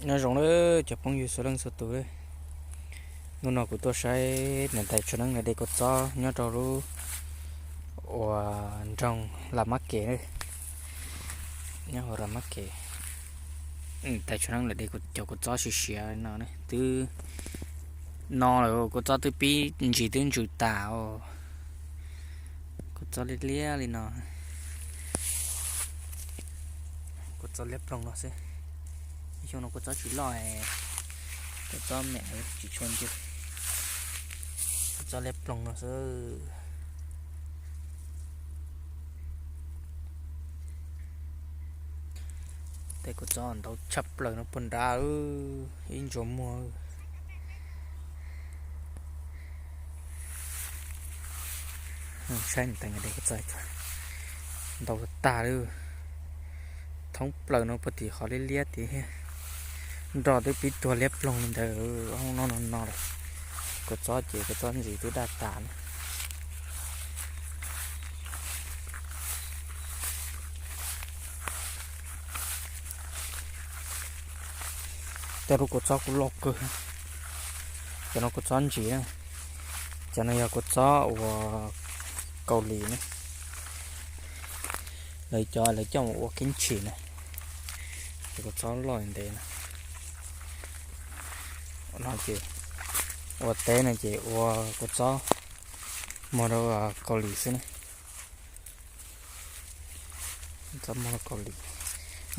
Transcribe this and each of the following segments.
Nyob zoo lawm cov phooj ywg txhua leej txhua tus lawm. Hnub no kuv tuaj saib niam tais Tshua Neeb lawv de kua txob nyob rau lub uas nroog Las Mab Kes na, nyob hauv Las Mab Kes. Niam tais Tshua Neeb lawv de cov kua txob siav siav no twb no lawm, kua txob twb pib ntsis twb ntsws tas os. Kua txob liab liab li no, kua txob liab ploog no xwb. Xyoo no kua txob tsis loj, kua txob me tsis tshua ncw, kua txob liab ploog no xwb. Tej kua txob ntau tshaj plaws no puag nrad, ib ntsuas muag. Saib ntau tag li, thoob plaws no puag tim qhov liab liab tid thiab, nroj twb pib tuag liab ploog li ntawd. Hoob no no no lawm, kua txob ces kua txob ntsis twb daj tas na. Tej lub kua txob kuj loj kawg. Cov no kua txob ntsis na, cov no yog kua txob uas Kaus Lim na, lawv cov lawv coj mus ua keeb tshim na. Ces kua txob loj ntev na, no ces ua teb no ces ua kua txob muag rau Kaus Lim xwb na. Txob muag Kaus Lim,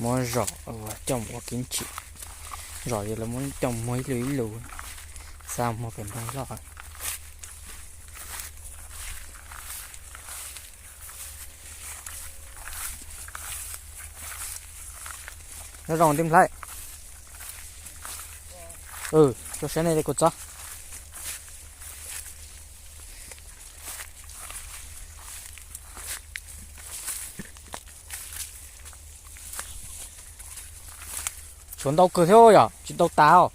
muab zom coj mus ua keeb tshim, zom ces lawv muab coj muag ib lus ib lus, xa muag pem nroog loj. Nyob zoo tij nplhaib. Tuaj saib nej de kua txob. Tshuav ntau kawg thiab yom, tsis tau tas os.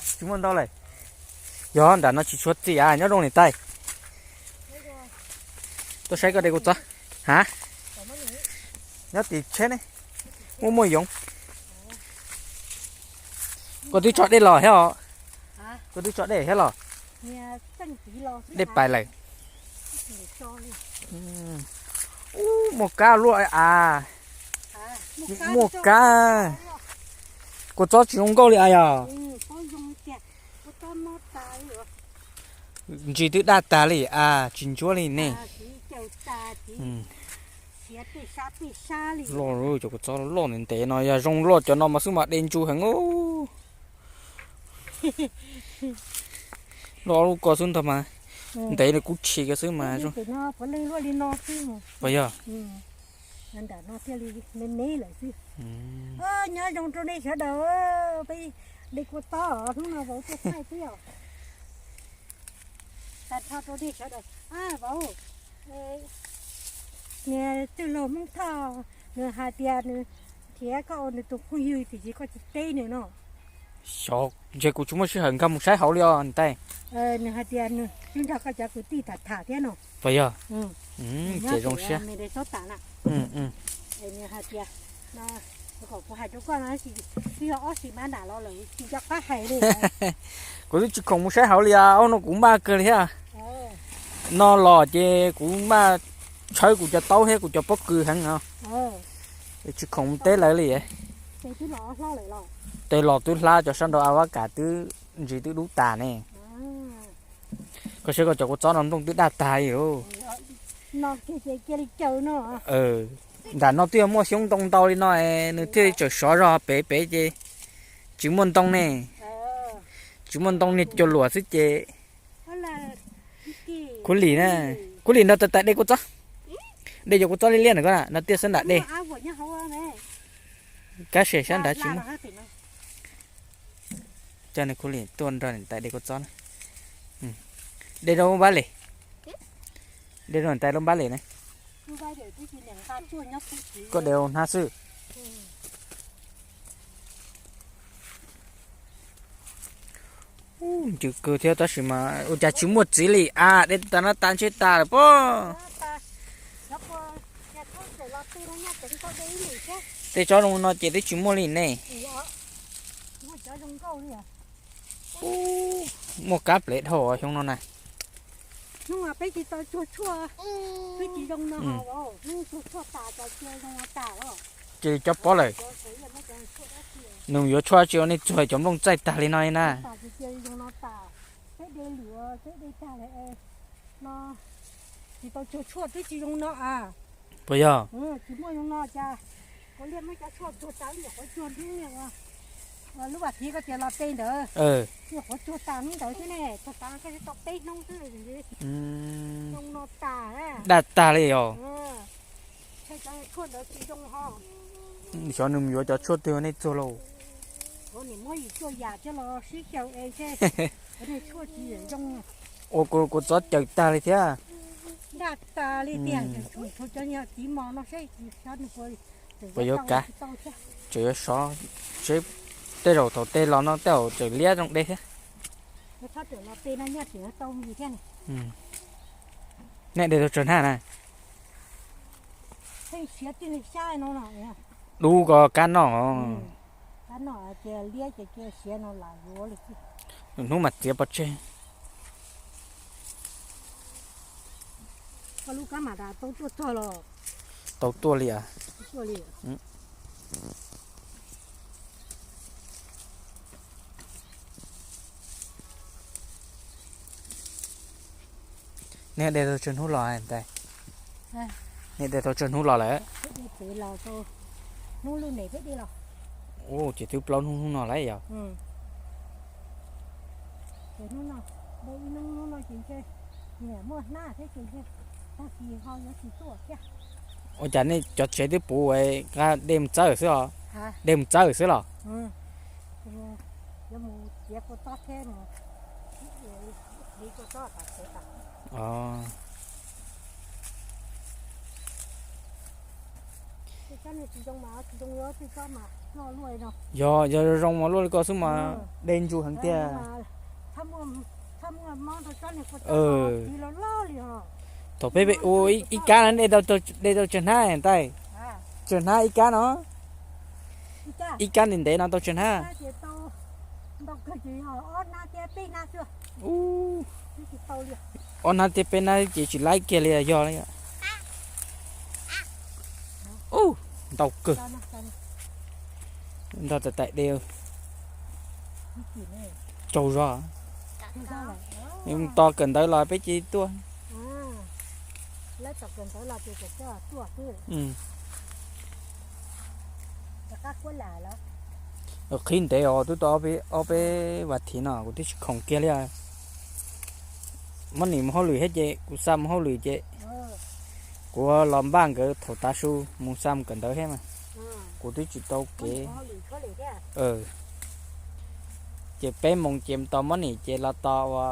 Tsis muaj ntau lawm. Yog nram no tsis tshuav txim a, nyob zoo niam tais. Tuaj saib koj de kua txob. Ha? Nyob tim tsheb ne. Muaj muaj yoov. Koj twb tso dej los thiab os? Koj twb tso dej thiab los? Dej pais lawm. Ub, muaj kab luaj a. Muaj kab. Kua txob tsis zoo nkauj li a yog. Ntsis twb daj tag li a, tsis ntsuab li ne. Loj, cov kua txob loj ntev ntev no yog zoo loj cov no mas xwb mas de ntsu heev. Loj lub ko xwb ntag mas, ntev li kub tshis ko xwb mas. Puas yog? Nyob zoo rau nej sawv daws, peb de kua txob hnub no vauv tuaj thaij peb os. Tag nrho rau nej sawv daws, vauv, niag txwj laug Hmoob Thoj nws hais tias nws nrhiav koj ua nws tus phooj ywg tiam sis koj tsis teb nws no. Xyov, ntshe kuv tsis muaj sij hawm nkag mus saib hauv li os niam tais. Nws hais tias nws twb nrog koj cov kwv tij tham tham thiab no. Puas yog? Ces zoo siab. Nws hais tias, kuv hais rau koj no, twb yog ob xis mas nram los lawm tsis nco qab hais li. Kuv twb tsis khoom mus saib hauv li os, ub no kuv maj kawg li thiab. No los ces kuv maj tshawb kuv cov taub thiab kuv cov pob kws heev no. Tsis khoom mus teb lawv li. Tes los twb hlab, cov sab nraud a vab kas twb ntsis twb dub tas ne. Koj saib koj cov kua txob no nplooj twb daj tag li. Nram no twb yog muaj xyoob ntoo ntau li no, nws thiaj li tseem sov zog, pem pem ces tsis muaj ntoo ne. Tsis muaj ntoo, niag cua luam xwb ces. Khuv Lim na, Khuv Lim nrog tais tais de kua txob. De cov kua txob liab liab ntawm ko na, nrog tiaj xwb nram dej. Kab se sab nrad tsis muaj. Coj nws Khuv Lim tuaj nrog niam tais de kua txob na. De rau lub npab les. De rau niam tais lub npab les na. Koj de rau hnab xwb. Ub, ncw kawg thiab tab sis mas ua cas tsis muaj txiv li a, de tas no tas ntshe tas lawm pob. Tej tsob zoo no ces twb tsis muaj li ne. Ub, muaj kab plev dhau xyoo no na. Hnub peb tsis tau tsuag tshuaj, twb tsis zoo no. Hnub tsuag tshuaj tas, cov cia zoo tas. Cia li cov pob lawm. Nws yuav tshuaj tsis ua nej tsuag cov nplooj txaij tag li no li na. Peb de lwm, peb de tag lawm no, tsis tau tsuag tshuaj twb tsis zoo no a. Puas yog? Tsis muaj zoo no cas. Kuv liaj muab cov tshuaj tsuag tas, nyuam qhuav tsuag hnub, lub vas thiv koj tias los pe ntawd, nyuam qhuav tsuag tas hnub ntawd xwb ne, tsuag tas koj tau peb hnub xwb. Zoo no tas. Daj tag li os. Tshuaj ntawd tsis zoo ho. Xyov nws yuav cov tshuaj twg nej tsuag lauj. Kuv nim muab yim cuaj yam coj los sib xyaw es ntshe tshuaj tsis zoo. Ua kuv txob caws tag li thiab. Daj tas li tiag, tshuav cov nyuag txiv mos no seb xyov nws puas yuav kav, tseem yuav sov seb tej zaum thaum tej los no tej zaum tseem liab zoo de thiab. Nej de tau tsawg hnab na? Dub ko kab noj. Hnub mas txiav pov tseg. Tau tuaj li as. Nej de tau tsawg hnub los ntag? Nej de tau tsawg hnub los lawm? Ub, ces twb plaub hnub hnub no lawm yog? Ua cas nej cov tsev twb puv, de mus txawb xwb os? De mus txawb xwb los? Yog, yog zoo mas luaj li ko xwb mas de ntsus heev tiag. Thaum peb ua ib kab no de tau tsawg hnab ntag? Tsawg hnab ib kab no? Ib kab ntev ntev no tau tsawg hnab? Ob hnab thiab peb hnab ces tsis laib kiag li, yog li. Ub, ntau kawg. Nrog tais tais de tsaug zog. Tos kawm ntawv los peb cia li tuaj. Qhib ntev os, twb tau ob peb vas thiv no kuv twb tsis khoom kiag li. Muab nim mus hauj lwm thiab ces kuv xa mus hauj lwm ces kuv los npaj nkawd thaum tav su mus xa mus kawm ntawv thiab mas kuv twb tsis tau kev. Ces peb moos ces tos Mab Nim ces los tos ua.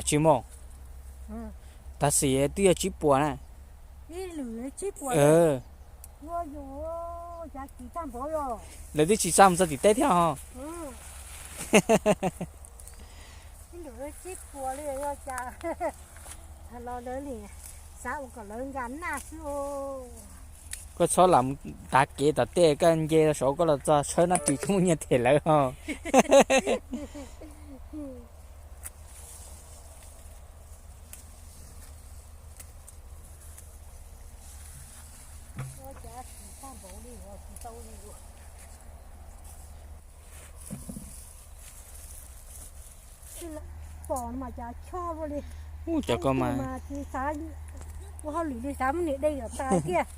Tsis muaj, tag sim twb yog tsib puas na. Lawv twb tsis xa mus txog tim teb thiab ho. Koj txhob lam mus tav kev tom tej, koj nce saud koj los txog tshawb nab ris tsis muaj nyiaj them lawv ho. Pom mas cas choj ua li. Ub, cov ko mas ua hauj lwm li xav muab nws de kom tas kiag.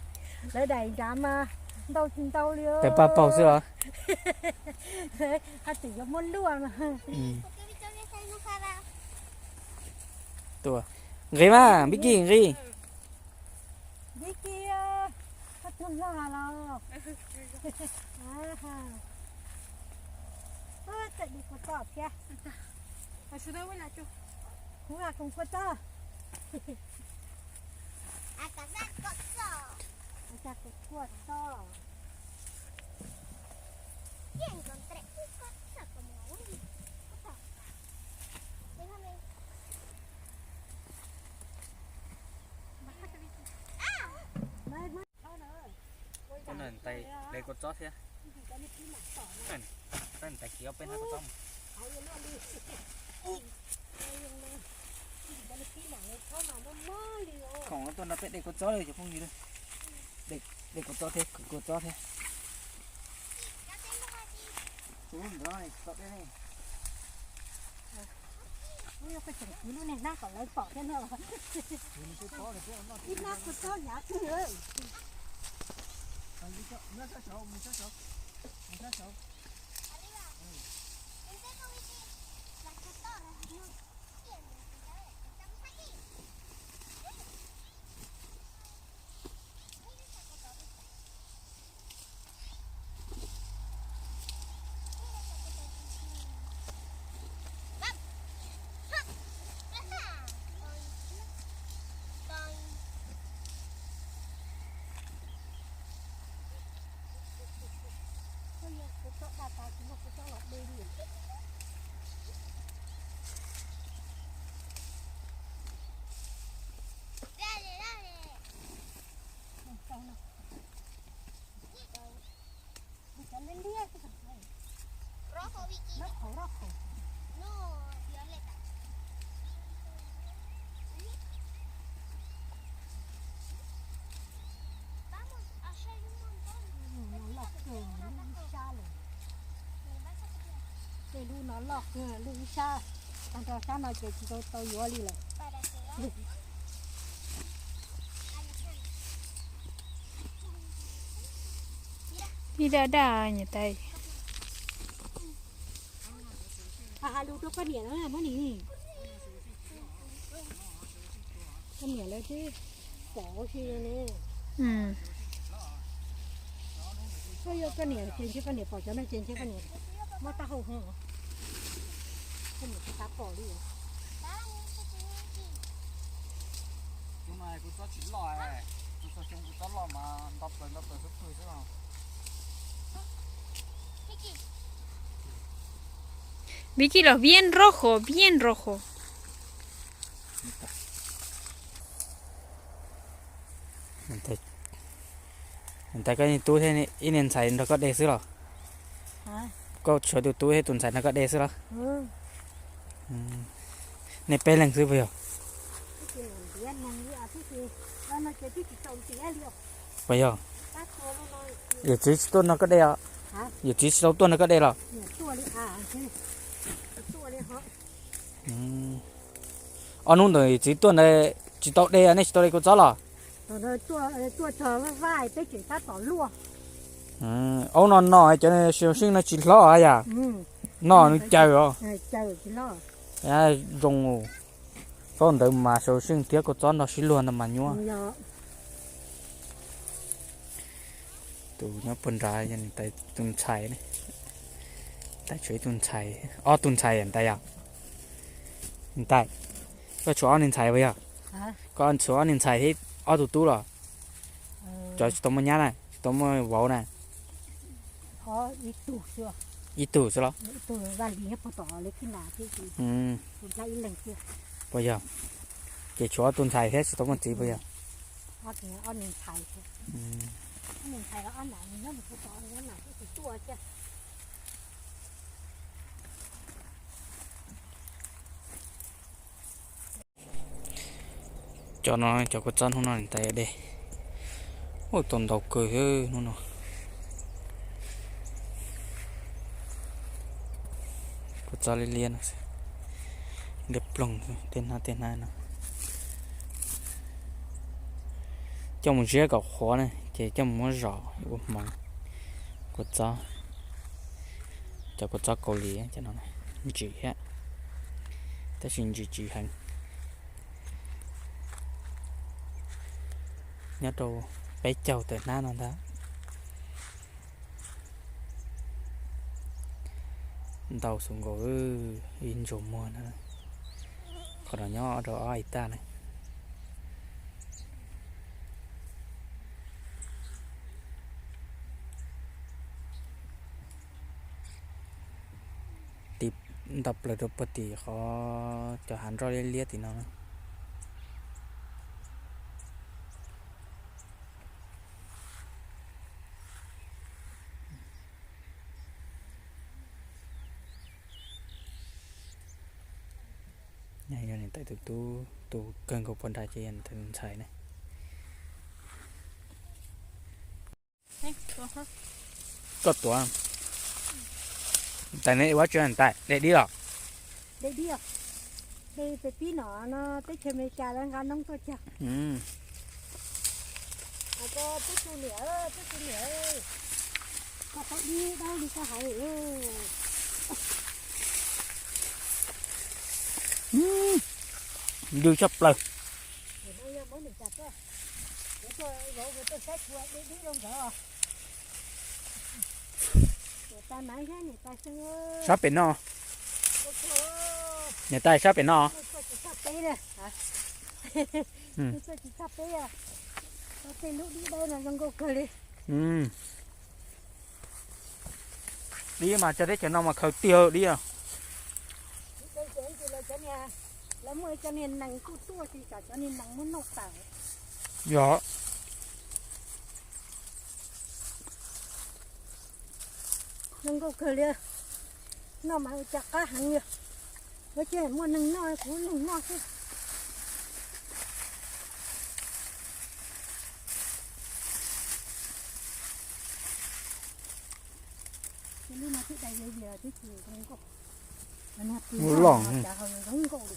Lawv daim nrad mas ntau tsis ntau li. Peb pab paug xwb os. Haj tseem yuav muab luaj no. Nqis mas Npib Kis, nqis. Npib Kis, koj tuag hlo los? Txawm di kua txob thiab. Kuv koom kua txob. Kuv kua txob. De kua txob thiab. Peb tais kiv ob peb hnab kua txob. Khoom no tuaj nrog peb de kua txob li cov phooj ywg. De kua txob thiab, kwv kua txob thiab. Tus ntawd txob dej ne. Ub, koj tseem kwv lub niag hnab kom lawv pom thiab no. Ib hnab kua txob hnyav kawg. Tej lub no loj kawg, lub ib sab, tag nrho sab no ces tsis tau tau yuav li lawm. Ib daj daj niam tais. Hais lus rau koj niam na, muab nim. Koj niam lawv twb pom ua si ne. Koj yog koj niam ces ntshe koj niam pom cov no ces ntshe koj niam muab taub hau hoo. Koj niam tsis xav pom li. Tus no kuv txob tsis loj, tus xyoo kuv txob loj mas nto plaws nto plaws xub pwg xwb os. Vi kij los bien rojo, bien rojo. Ntawd koj niag tub thiab ib niag ntxhais nrog koj de xwb los? Koj tshuav tus tub thiab tus ntxhais nrog koj de xwb los? Nej peb leeg xwb puas yog? Puas yog? Yawm txiv tsis tuaj nrog koj de os? Yawm txiv tsis tau tuaj nrog koj de los? Ob hnub ntawd yawm txiv tuaj ntawd tsis tau de, nej tsis tau de kua txob los? Ob hnub no no cov xyoo seej no tsis hlob yam, no nws caws os. Zoo, txob ntawd mas xyoo seej thiab kua txob nrog sib luag ntag mas nyuaj. Tus nyob puag nrad yog niam tais tus ntxhais, niam tais tshuav ib tug ntxhais, ob tug ntxhais niam tais yog. Niam tais, koj tshuav ob niag ntxhais puas yog? Koj tshuav ob niag ntxhais thiab ob tug tub los? Cov tsis tau muaj nyab na, tsis tau muaj vauv na? Ib tug xwb los? Puas yog? Ces tshuav ob tug ntxhais thiab tsis tau muaj txiv puas yog? Cov no cov kua txob hnub no niam tais de. Ua tau ntau kawg hnub no. Kua txob liab liab no, liab ploog tej hnab tej hnab no. Coj mus ziab kom qhuav na ces coj mus muab zom ua hmoov. Kua txob, cov kua txob Kaus Lim cov no ntsim thiab, tab sis ntsim tsis heev. Nyob rau peb caug tawm hnab no ntag. Ntau xus nkaus, ib ntsuag muag na. Qhov no nyob rau ob hais taj na. Tim ntau plaws rau puag tim qhov cov hav nroj liab liab tim no na. Yog niam tais tus tub, tus kawg nkaus puag nrad ces yog niam tais tus ntxhais ne. Koj tuav, tais ne ua tsi tais, de dib los? De dib, de peb pib no no teb chaws Amelikas lawv nqa noob tuaj cog. Koj tub niam, koj tub niam, koj tau dib dawb li koj hais. Dwb tshaj plaws. Sab pem no, niam tais sab pem no. Dib mas cog teb chaws no mas khaws tiag dib. Lawv muaj cov niag nees kuj tuaj tsis tsam cov niag nees muab noj tas. Yog. Zoo nkauj kawg li. Noj mas ua cas qab heev li. Ua cas muaj neeg noj kuv lub neeg noj xwb. Lub no twb dai viav vias twb tsis zoo nkauj. Mus loj. Cas ho zoo nkauj li.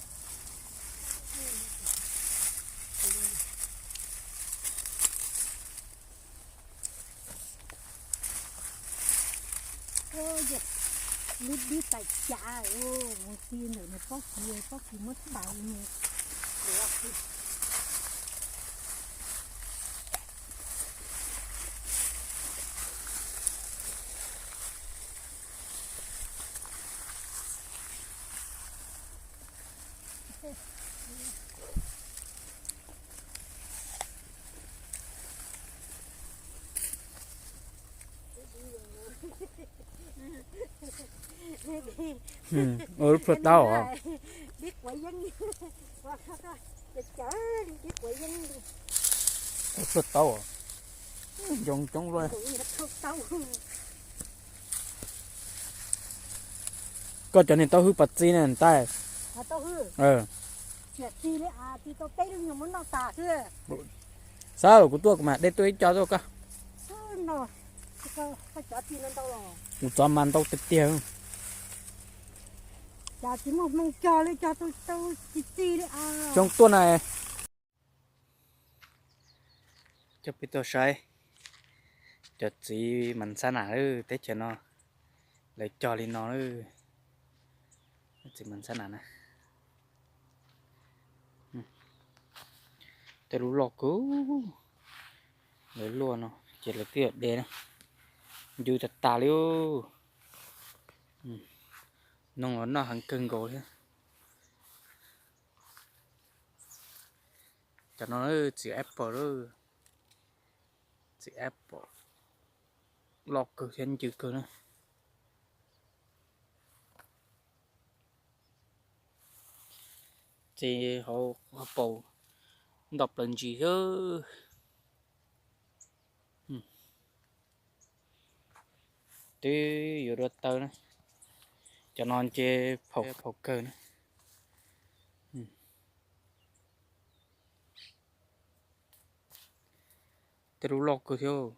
Lub dib tais cav mus ti ntawm nws pob kws, pob kws muab tais mus. Ua lub plhuaj taub os. Dib quav yeeb. Ua lub plhuaj taub os. Ncoo coob luaj. Koj cov niag taub hwb pov txi ne tais. Xav kuv tuaj kuv mam de tuaj ib co tuaj koj. Kuv txov mas ntau tiag tiag. Cov tsis muaj hmoo cog li, cog tau tau txi txi li. Xyoo tuaj na. Coj peb tuaj saib cov txiv mas xab nas lawm, teb chaws no lawv cog li no lawm. Txiv mas xab nas na. Tej lub loj kawg, lawv luaj no ces lawv twb de na. Ncw tas tas li. Noog los noj heev kawg nkaus thiab. Cov no txiv apple lawm. Txiv apple loj kawg thiab ncw kawg na. Ces hauv paus ntoj plaws ntsis xwb. Twb yuav dua taw na. Cov no nce phau phau kawg na. Tej lub loj kawg thiab.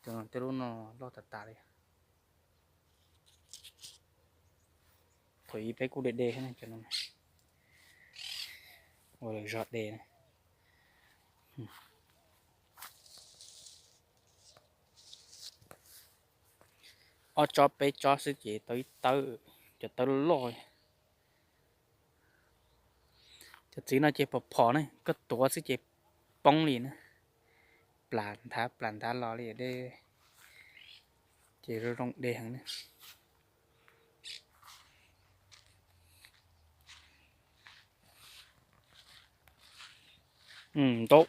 Cov no tej lub no loj tas tas li. Thaum ub peb kuj de de thiab cov no. Ua lawm zog de na. Ob tsob peb tsob xwb ces tau ib tawb, cov tawb loj. Cov txiv no ces phom phom ne, koj tuav xwb ces poob li na. Plas nthav plas nthav los li de, ces zoo zoo de heev ne. Ntau.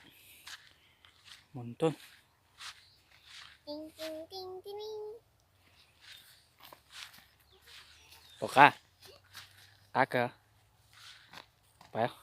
Pom qab, qab kawg. Pais,